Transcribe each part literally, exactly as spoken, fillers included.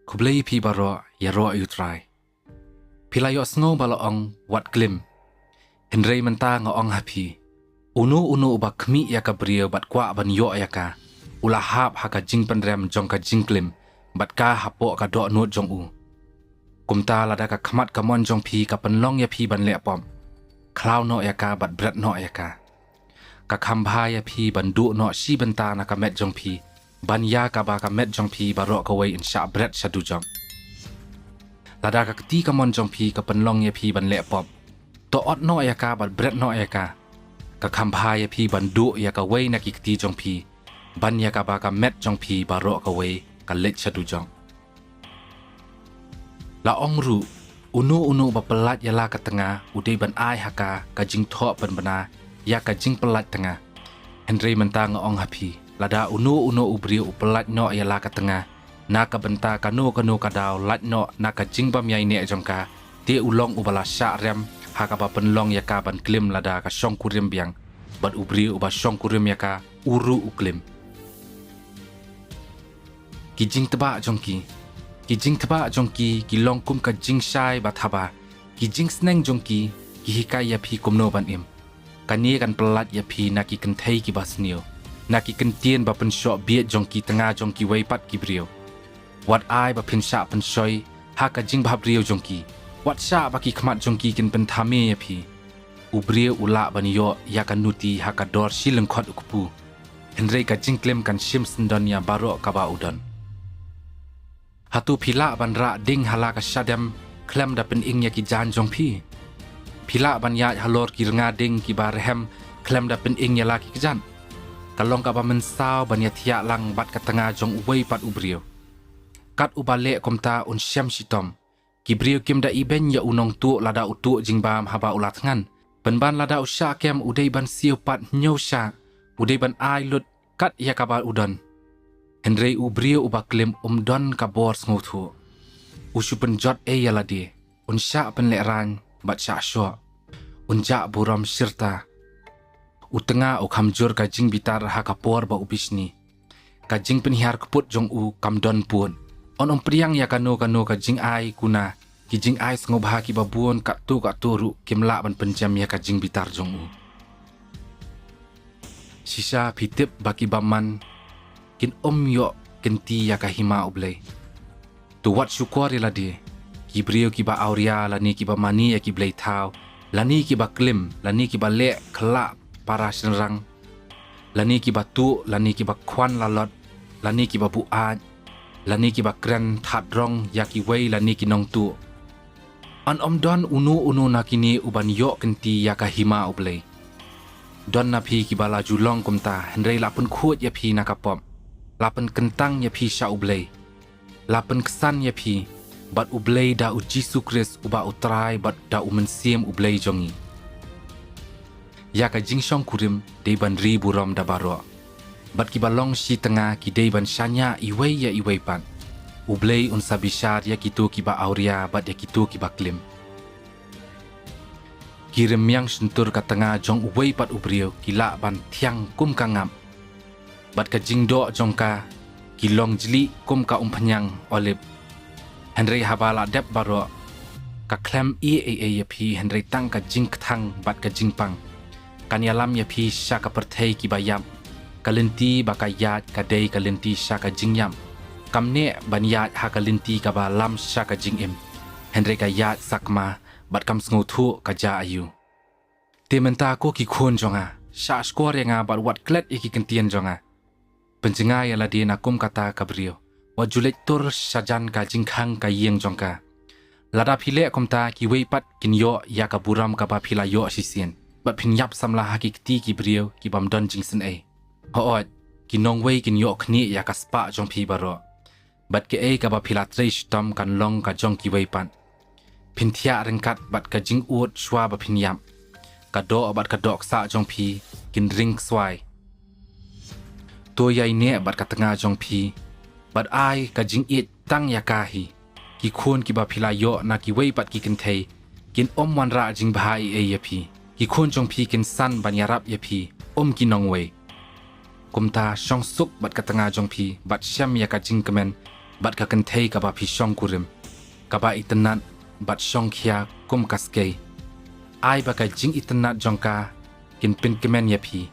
Khublei ïa phi baroh, ïaroh ïa u Trai. Phi la ïohsngew ba la ong, wat klim. Hynrei mynta nga ong ha phi, uno uno uba khmih ïa ka briew bad kwah ban ïoh ïa ka, u la hap ha ka jingpynrem jong ka jingklim, bad ka hapoh ka dohnud jong u. Kumta lada ka khmat kamon jong phi ka pynlong ïa phi ban leh pop, khlaw noh ïa ka bad bret noh ïa ka. Ka kham bha ïa phi ban duh noh shi bynta na ka met jong phi, ban ïa kaba ka met jong phi baroh kawei yn shah bret sha dujok. Lada ka kti kamon jong phi ka pynlong ïa phi ban leh pop, to ot noh ïa ka bad bret noh ïa ka. Ka kham bha ïa phi ban duh ïa kawei na ki kti jong phi, ban ïa kaba ka met jong phi baroh kawei ka leit sha dujok. La ong ruh, uno uno uba pyllait ïa la ka tnga u dei ban ai ha ka ka jingthoh pynbna ïa ka jingpyllait tnga. Hynrei mynta nga ong ha phi, lada uno uno u briew u pyllait noh ïa la ka tnga na ka bynta kano kano ka daw lait noh na ka jingbym ïaineh jong ka, te u long uba la shah rem ha kaba pynlong ïa ka ban klim lada ka shongkurim biang, bad u briew uba shongkurim ïa ka u ruh u klim. Ki jingtbah jong ki. Ki jingtbah jong ki ki long kum ka jingshai ba thaba. Ki jingsneng jong ki ki hikai ïa phi kumno ban im. Kane kan pyllait ïa phi na ki kynthei kiba sniew, na ki kyntien ba pynshoh bieit jong ki tnga jong kiwei pat ki briew. Wat ai ba phin shah pynshoi ha ka jingbhabriew jong ki. Wat shah ba ki khmat jong ki kin pynthame ïa phi. U briew u lah ban ïoh ïa ka nuti ha ka dor shi lyngkhot u kpu. Hynrei ka jingklim kan shim syndon ïa baroh kaba u don. Hato phi lah ban rah ding ha la ka shadem khlem da pyning ïa ki jaiñ jong phi? Phi lah ban ïaid halor ki rnga ding kiba rhem khlem da pyning ïa la ki kjat? Ka long kaba mynsaw ban ïathiah lang bad ka tnga jong uwei pat u briew. Kat uba leh kumta un shem shitom. Ki briew kim da ibeiñ ïa u nongtuh lada u tuh jingbam haba u la thngan. Pynban lada u shah kem u dei ban siew pat hynñiew shah, u dei ban ai lut kat ïa kaba u don. Hynrei u briew uba klim um don ka bor sngewthuh. U shu pynjot ei ïa lade, un shah pynlehraiñ bad shah shoh. Un jah burom shirta. U tnga u kham jur ka jingbitar ha ka por ba u bishni. Ka jingpynhiar kput jong u kam don pud. Un ym pdiang ïa kano kano ka jingai kuna ki jingai sngewbha kiba bun katto katto ruh kim lah ban pynjem ïa ka jingbitar jong u. Shisha phi tip ba ki bymman kin ym ïoh kynti ïa ka hima U Blei. To wat shukor ïa lade, ki briew kiba awria lane kiba mane ïa ki blei thaw, lane kiba klim, lane kiba leh khyllah para shynrang, lane kiba tuh, lane kiba khwan lalot, lane kiba buaid, lane kiba kren thad rong ïa kiwei lane ki nongtuh. Yn ym don uno uno na kine uban ïoh kynti ïa ka hima U Blei. Don na phi kiba la ju long kumta, hynrei la pynkhuid ïa phi na ka pop. La pynkyntang ïa phi sha U Blei. La pynksan ïa phi bad U Blei da U Jisu Khrist uba U Trai bad da U Mynsiem U Blei jong ngi. Ïa ka jingshongkurim dei ban ri burom da baroh. Bad kiba long shi tnga ki dei ban shaniah iwei ïa iwei pat. U Blei un sa bishar ïa kito kiba awria bad ïa kito kiba klim. Ki rmiang shyntur ka tnga jong uwei pat u briew ki lah ban thiang kum ka ngap. Bad ka jingdoh jong ka ki long jlieh kum ka umphniang olib. Hynrei haba la dep baroh, ka khlem ïeh ei ei ïa phi hynrei tang ka jingkthang bad ka jingpang. Kan ïalam ïa phi sha ka pyrthei kiba ïap. Ka lynti ba ka ïaid ka dei ka lynti sha ka jingïap. Kam neh ban ïaid ha ka lynti kaba lam sha ka jingim. Hynrei ka ïaid sakma bad kam sngewthuh ka jia aïu. Te mynta ko ki khun jong nga, shah shkor ïa nga bad wat klet ïa ki kyntien jong nga. Pynjngai ïa lade na kum kata ka briew. Wat ju leit tur shajan ka jingkhang ka ïing jong ka. Lada phi leh kumta kiwei pat kin ïoh ïa ka burom kaba phi la ïoh shisien. Bad phin ïap samla ha ki kti ki briew ki bym don jingsynei. Hooid, ki nongwei kin ïoh khnieh ïa ka spah jong phi baroh. Bad kaei kaba phi la trei shitom kan long ka jong kiwei pat. Phin thiah ryngkat bad ka jingud shuwa ba phin ïap. Ka doh bad ka dohksah jong phi kin ring kswai. To ïaineh bad ka tnga jong phi bad ai ka jingïeit tang ïa ka hi. Ki khun kiba phi la ïoh na kiwei pat ki kynthei kin ym wanrah jingbha ei ei ïa phi. Ki khun jong phi kin san ban ïarap ïa phi, ym ki nongwei. Kumta shong suk bad ka tnga jong phi bad shem ïa ka jingkmen bad ka kynthei kaba phi shongkurim, kaba itynnad bad shongkhia kum ka skei. Ai ba ka jingitynnad jong ka kin pynkmen ïa phi.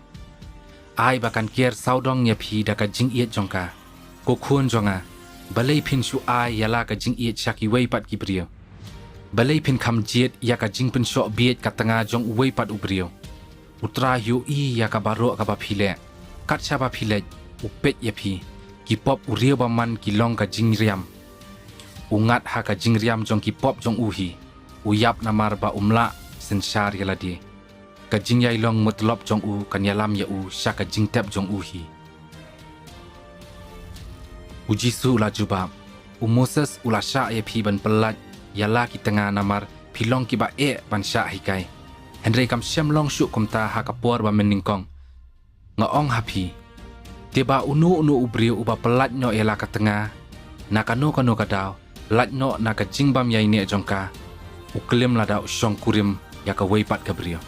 Ai ba kan ker sawdong ïa phi da ka jingïeit jong ka. Ko khun jong nga, balei phin shu ai ïa la ka jingïeit sha kiwei pat ki briew? Balei phin kham jied ïa ka jingpynshoh bieit ka tnga jong uwei pat u briew? U Trai u ïohi ïa ka baroh kaba phi leh. Kat shaba phi leit, u peit ïa phi. Ki pop u riew bymman ki long ka jingriam. U ngat ha ka jingriam jong ki pop jong u hi. U ïap namar ba um lah synshar ïa lade. Ka jingïailong mutlop jong u kan ïalam ïa u sha ka jingtep jong u hi. U Jisu u la jubab, U Moses u la shah ïa phi ban pyllait ïa la ki tnga namar phi long kiba eh ban shah hikai. Hynrei kam shym long shuh kumta ha ka por ba mynnyngkong. Nga ong ha phi, te ba uno uno u briew uba pyllait noh ïa la ka tnga na kano kano ka daw, lait noh na ka jingbym ïaineh jong ka, u klim lada u shongkurim ïa kawei pat ka briew.